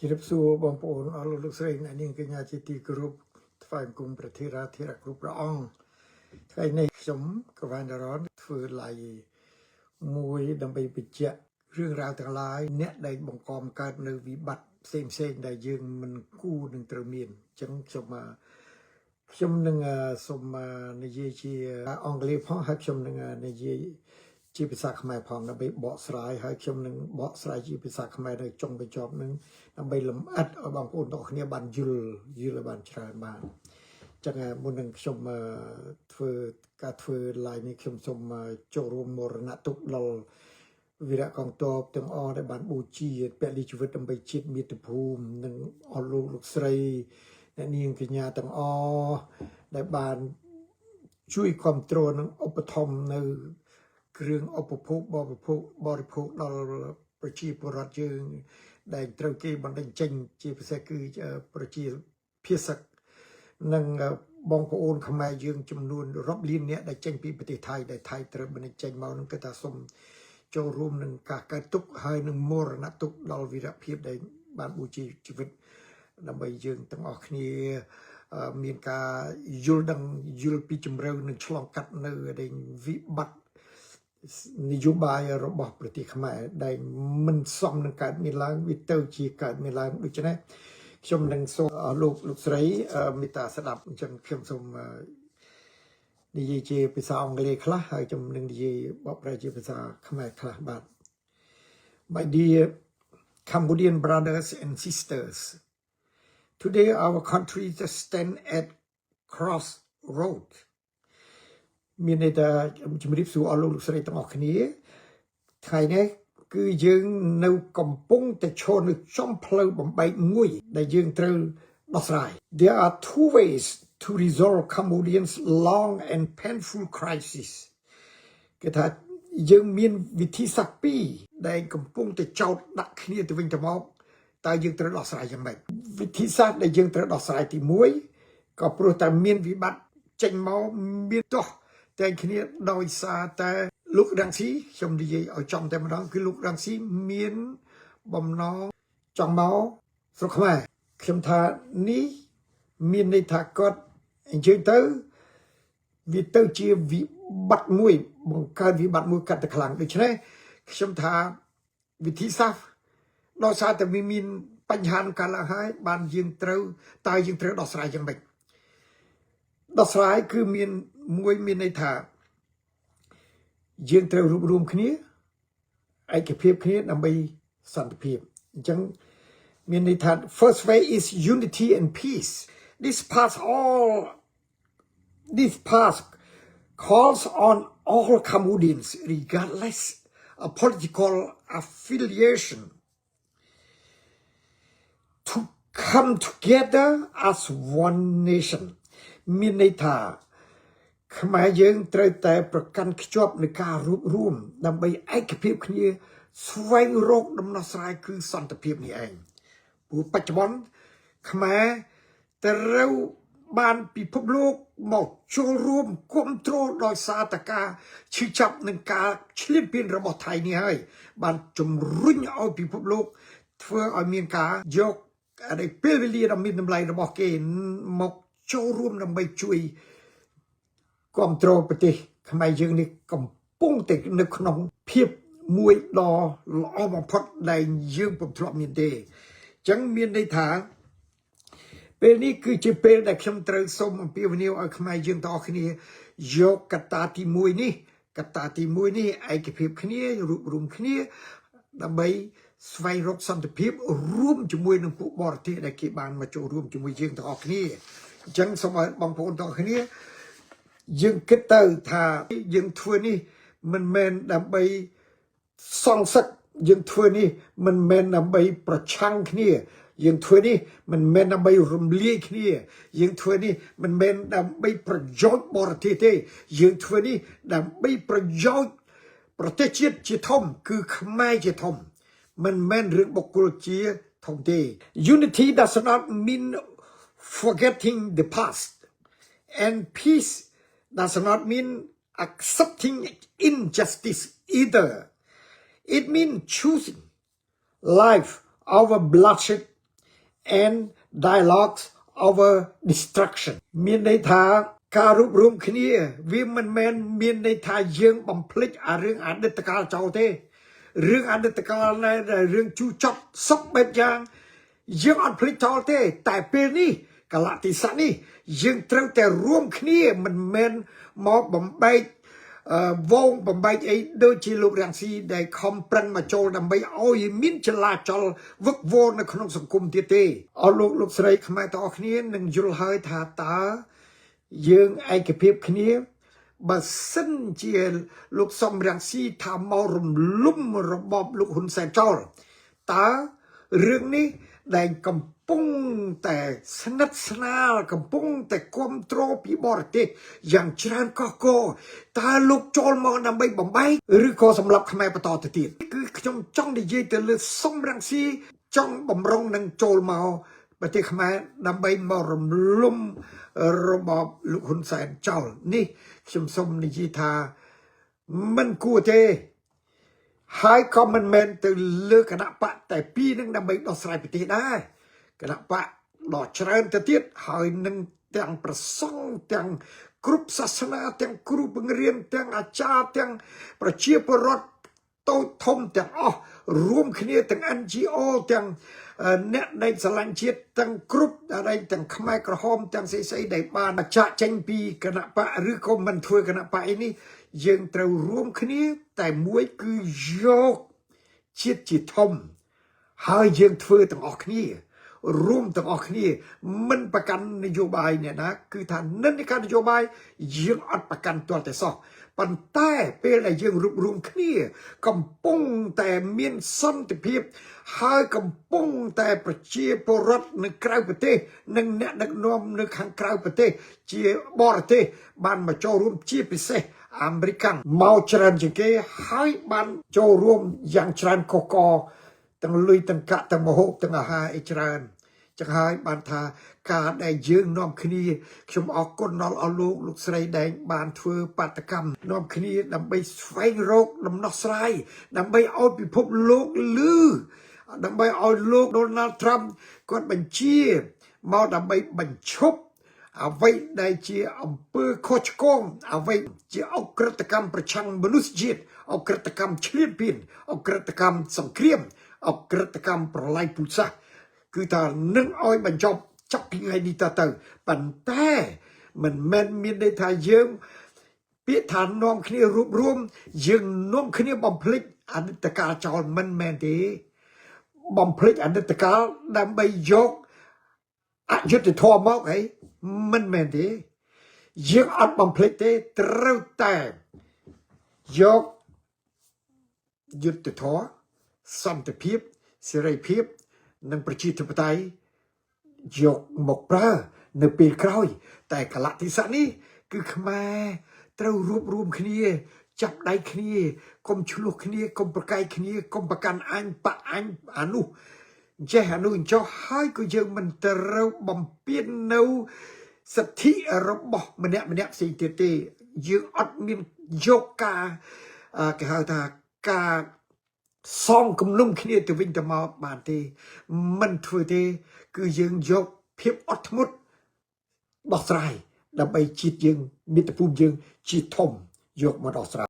ជម្រាបសួរបងប្អូនអស់លោកលោកស្រីអ្នកនាងកញ្ញាជាទីគោរពថ្វាយបង្គំព្រះធេរាធិរៈគ្រប់ព្រះអង្គថ្ងៃនេះខ្ញុំកវ៉ាន់ដារ៉នធ្វើ live មួយដើម្បីបញ្ជាក់រឿងរ៉ាវទាំងឡាយអ្នកដែលបង្កបង្កើតនៅវិបត្តិផ្សេងផ្សេងៗដែលយើងមិនគួរនឹងត្រូវមានអញ្ចឹងខ្ញុំអឺខ្ញុំនឹងអឺសូមអឺនិយាយជាអង់គ្លេសផងហើយខ្ញុំនឹងអឺនិយាយជាភាសាខ្មែរផងដើម្បីបកស្រាយហើយខ្ញុំនឹងបកស្រាយជាភាសាខ្មែរនៅចុងបញ្ចប់នឹងដើម្បីលម្អិតឲ្យបងប្អូនទាំងអស់គ្នាបានយល់យល់ឲ្យបានច្រើនបាទអញ្ចឹងមុននឹងខ្ញុំអឺធ្វើការធ្វើ live នេះខ្ញុំសូមចូលរួមមរណទុក្ខដល់វីរៈកងទ័ពទាំងអស់ដែលបានបូជាពលិជីវិតដើម្បីជាតិមាតុភូមិនិងអស់លោកលោកស្រីអ្នកនាងកញ្ញាទាំងអស់ដែលបានជួយគ្រប់គ្រងនិងឧបត្ថម្ភនៅគ្រឿងឧបភោគបរិភោគបរិភោគដល់ប្រជាពលរដ្ឋយើង ដែលត្រូវគេបណ្តេញចេញជាពិសេសគឺប្រជាភាសិកនិងបងប្អូនខ្មែរយើងចំនួនរាប់លានអ្នកដែលចេញពីប្រទេសថៃដែលថៃត្រូវបណ្តេញចេញមកនឹងគឺថាសូមចូលរួមនឹងការកើតទុក្ខហើយនឹងមរណទុក្ខដល់វីរភាពដែលបានបូជាជីវិតដើម្បីយើងទាំងអស់គ្នាមានការយល់ដឹងយល់ពីជំរឿនឹងឆ្លងកាត់នៅវិបត្តិនយោបាយរបស់ប្រទេសខ្មែរដែលមិនសមនឹងកើតមានឡើងវាទៅជាកើតមានឡើងដូច្នេះខ្ញុំនឹងសូមអស់លោកលោកស្រីមេត្តាស្ដាប់អញ្ចឹងខ្ញុំសូមនិយាយជាភាសាអង់គ្លេសខ្លះហើយខ្ញុំនឹងនិយាយបកប្រែជាភាសាខ្មែរខ្លះបាទ My dear Cambodian brothers and sisters, today our country just stand at crossroad. មានន័យថាជំរាបសួរអស់លោកលោកស្រីទាំងអស់គ្នាថ្ងៃនេះគឺយើងនៅកំពុងតែឈរនៅចំផ្លូវបំបែកមួយដែលយើងត្រូវដោះស្រាយ There are two ways to resolve Cambodians' long and painful crisis. គេថាយើងមានវិធីសាស្ត្រពីរដែលកំពុងតែចោទដាក់គ្នាទៅវិញទៅមកតើយើងត្រូវដោះស្រាយយ៉ាងម៉េចវិធីសាស្ត្រដែលយើងត្រូវដោះស្រាយទី1ក៏ព្រោះតែមានវិបត្តិចេញមកមានទោះតែគ្នាដោយសារតែលោករង្ស៊ីខ្ញុំនិយាយឲ្យចំតែម្ដងគឺលោករង្ស៊ីមានបំណងចង់មកស្រុកខ្មែរខ្ញុំថានេះមានន័យថាគាត់អញ្ជើញទៅវាទៅជាវិបត្តិមួយបង្កើតវិបត្តិមួយកាត់តែខ្លាំងដូច្នេះខ្ញុំថាវិធីសាស្ត្រដោយសារតែវាមានបញ្ហានឹងកើតឡើងហើយបានយើងត្រូវតើយើងត្រូវដោះស្រាយយ៉ាងម៉េចដោះស្រាយគឺមានមួយមានន័យថាយើងត្រូវរួបរួមគ្នាឯកភាពគ្នាដើម្បីសន្តិភាពអញ្ចឹងមានន័យថា first way is unity and peace. This path calls on all Cambodians, regardless of political affiliation, to come together as one nation. មានន័យថាខ្មែរយើងត្រូវតែប្រកាន់ខ្ជាប់នៃការរួបរួមដើម្បីឯកភាពគ្នាស្វែងរកដំណោះស្រាយគឺសន្តិភាពនេះឯងព្រោះបច្ចុប្បន្នខ្មែរត្រូវបានពិភពលោកមកចូលរួមគ្រប់គ្រងដោយសារតការឈឺចាប់នឹងការឈ្លានពានរបស់ថៃនេះហើយបានជំរុញឲ្យពិភពលោកធ្វើឲ្យមានការយកអីពេលវេលាដ៏មានតម្លៃរបស់គេមកចូលរួមដើម្បីជួយ គ្រប់គ្រងប្រទេសខ្មែរយើងនេះកំពុងតែនៅក្នុងភាពមួយដ៏ល្អបំផុតដែលយើងពុំធ្លាប់មានទេអញ្ចឹងមានន័យថាពេលនេះគឺជាពេលដែលខ្ញុំត្រូវសូមអំពាវនាវឲ្យខ្មែរយើងទាំងអស់គ្នាយកកត្តាទី1នេះកត្តាទី1នេះឯកភាពគ្នារួបរួមគ្នាដើម្បីស្វែងរកសន្តិភាពរួមជាមួយនឹងពួកបរទេសដែលគេបានមកចូលរួមជាមួយយើងទាំងអស់គ្នាអញ្ចឹងសូមឲ្យបងប្អូនទាំងអស់គ្នា យើងគិតទៅថាយើងធ្វើនេះមិនមែនដើម្បីសងសឹកយើងធ្វើនេះមិនមែនដើម្បីប្រឆាំងគ្នាយើងធ្វើនេះមិនមែនដើម្បីរំលាយគ្នាយើងធ្វើនេះមិនមែនដើម្បីប្រយោជន៍បរទេសទេយើងធ្វើនេះដើម្បីប្រយោជន៍ប្រទេសជាតិជាធំគឺខ្មែរជាធំមិនមែនរឿងបុគ្គលជាធំទេ Unity does not mean forgetting the past, and peace does not mean accepting injustice either. It means choosing life over bloodshed. And dialogues over destruction មានន័យថាការរួបរួមគ្នា វាមិនមែនមានន័យថាយើងបំភ្លេចអារឿងអតីតកាលចោលទេរឿងអតីតកាលណែរឿងជូរចត់សពបែបយ៉ាងយើងអត់ភ្លេចចោលទេ តែពេលនេះកលៈទេសៈនេះយើងត្រូវតែរួមគ្នាមិនមែនមកបំបែកអឺវងបំបែកអីដូចជាលោករង្ស៊ីដែលខំប្រឹងមកចូលដើម្បីឲ្យមានចលាចលវឹកវរនៅក្នុងសង្គមទៀតទេអស់លោកលោកស្រីខ្មែរទាំងអស់គ្នានឹងយល់ហើយថាតើយើងឯកភាពគ្នាបើសិនជាលោកសំរងស៊ីថាមករំលំរបបលោកហ៊ុនសែនចោលតើរឿងនេះដែលកំពុងតែស្និទ្ធស្នាលកំពុងតែគ្រប់គ្រងពីបរទេសយ៉ាងច្រើនកកកតើលោកចូលមកដើម្បីបំបែកឬក៏សម្លាប់ខ្មែរបន្តទៅទៀតគឺខ្ញុំចង់និយាយទៅលើសំរងស៊ីចង់បំរុងនឹងចូលមកប្រទេសខ្មែរដើម្បីមករំលំរបបលោកហ៊ុនសែនចោលនេះខ្ញុំសូមនិយាយថាមិនគួរទេ ហើយក៏មិនមែនទៅលើគណបក្សតែពីរនឹងដើម្បីដោះស្រាយប្រទេសដែរគណបក្សដ៏ច្រើនទៅទៀតហើយនឹងទាំងប្រសង់ទាំងគ្រប់សាសនាទាំងគ្រូបង្រៀនទាំងអាចារ្យទាំងប្រជាពលរដ្ឋតូចធំទាំងអស់រួមគ្នាទាំង NGO ទាំងអ្នកដែលស្រឡាញ់ជាតិទាំងគ្រប់អីទាំងខ្មែរក្រហមទាំងស្អីស្អីដែលបានចាក់ចេញពីគណបក្សឬក៏មិនធ្វើគណបក្សអីនេះយើងត្រូវរួមគ្នាតែមួយគឺយកជាតិជាធំ ហើយយើងធ្វើទាំងអស់គ្នារួមទាំងអស់គ្នាមិនប្រកាន់នយោបាយអ្នកណាគឺថានិន្នាការនយោបាយយើងអត់ប្រកាន់ទាល់តែសោះប៉ុន្តែពេលដែលយើងរួបរួមគ្នា កំពុងតែមានសន្តិភាព ហើយកំពុងតែប្រជាពលរដ្ឋនៅក្រៅប្រទេស និងអ្នកដឹកនាំនៅខាងក្រៅប្រទេស ជាបរទេស បានមកចូលរួមជាពិសេសអាមេរិកមកច្រើនជាងគេហើយបានចូលរួមយ៉ាងច្រើនកកក ទាំងលុយទាំងកាក់ទាំងមហូបទាំងអាហារអីច្រើនចឹងហើយបានថាការដែលយើងនាំគ្នាខ្ញុំអរគុណដល់អស់លោកលោកស្រីដែលបានធ្វើបាតុកម្មនាំគ្នាដើម្បីស្វែងរកដំណោះស្រាយដើម្បីឲ្យពិភពលោកលឺដើម្បីឲ្យលោកដូណាល់ត្រាំគាត់បញ្ជាមកដើម្បីបញ្ឈប់អ្វីដែលជាអំពើខុសឆ្គងអ្វីជាឧក្រិដ្ឋកម្មប្រឆាំងមនុស្សជាតិឧក្រិដ្ឋកម្មឈ្លានពានឧក្រិដ្ឋកម្មសង្គ្រាមឧក្រិដ្ឋកម្មប្រល័យពូជសាសន៍គឺថានឹងឲ្យបញ្ចប់ចាប់ពីថ្ងៃនេះតទៅប៉ុន្តែមិនមែនមានន័យថាយើងពាក្យថានាំគ្នារួបរួមយើងនាំគ្នាបំភ្លេចអតីតកាលចោលមិនមែនទេបំភ្លេចអតីតកាលដើម្បីយកអយុត្តិធម៌មកអីមិនមែនទេយើងអត់បំភ្លេចទេត្រូវតែយកយុត្តិធម៌សន្តិភាពសេរីភាព និងប្រជាធិបតេយ្យយកមកប្រើនៅពេលក្រោយ តែកលៈទេសៈនេះគឺខ្មែរត្រូវរួបរួមគ្នា ចាប់ដៃគ្នាកុំឆ្លោះគ្នាកុំប្រកែកគ្នាកុំប្រកាន់អញបាក់អញអានោះចេះអានោះអញ្ចោះហើយក៏យើងមិនត្រូវបំពេញនៅសិទ្ធិរបស់ម្នាក់ម្នាក់ផ្សេងទៀតទេយើងអត់មានយកការគេហៅថាការសងគំនុំគ្នាទៅវិញទៅមកបានទេមិនធ្វើទេ គឺយើងយកភាពអត់ធ្មត់ដោះស្រាយដើម្បីជាតិយើងមាតុភូមិយើងជាធំយកមកដោះស្រាយ។